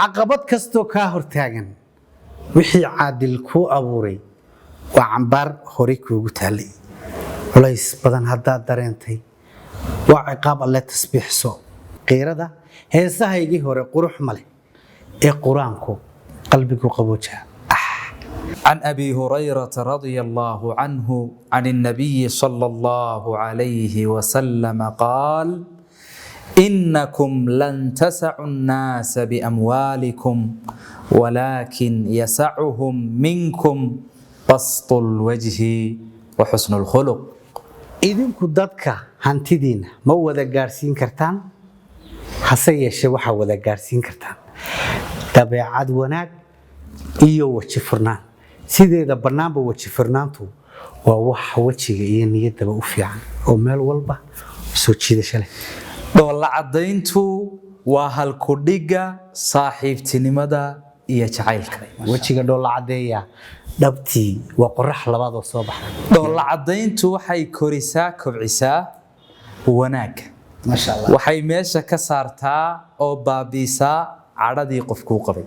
Caqabad kastoo kaa hortaagan, wixii Caadil kuu abuuray waa cambaar horey kuugu taallay. Culays badan haddaad dareentay, waa ciqaab Alle, tasbiixso. Qiirada heesahaygii hore qurux ma leh ee Qur-aanku qalbigu qaboojaa. عن ابي هريره رضي الله عنه عن النبي صلى الله عليه وسلم قال: انكم لن تسعوا الناس باموالكم، ولكن يسعهم منكم بسط الوجه وحسن الخلق. Idinku dadka hantidiina ma wada gaarsiin kartaan, hase yeeshee waxaa wada gaarsiin kartaan dabeecad wanaag iyo weji furnaan. Sideeda bannaanba weji furnaantu waa wax wejiga iyo niyaddaba u fiican oo meel walba soo jiidasho leh. Dhoolla caddayntu waa halkudhigga saaxiibtinimada iyo jacaylka. Wejiga dhoolla caddeeya dhabtii waa qorax labaad oo soo baxda. Dhoolla caddayntu waxay korisaa, kobcisaa wanaagga. Maasha Allah. Waxay meesha ka saartaa oo baabiisaa cadhadii qofkuu qabay.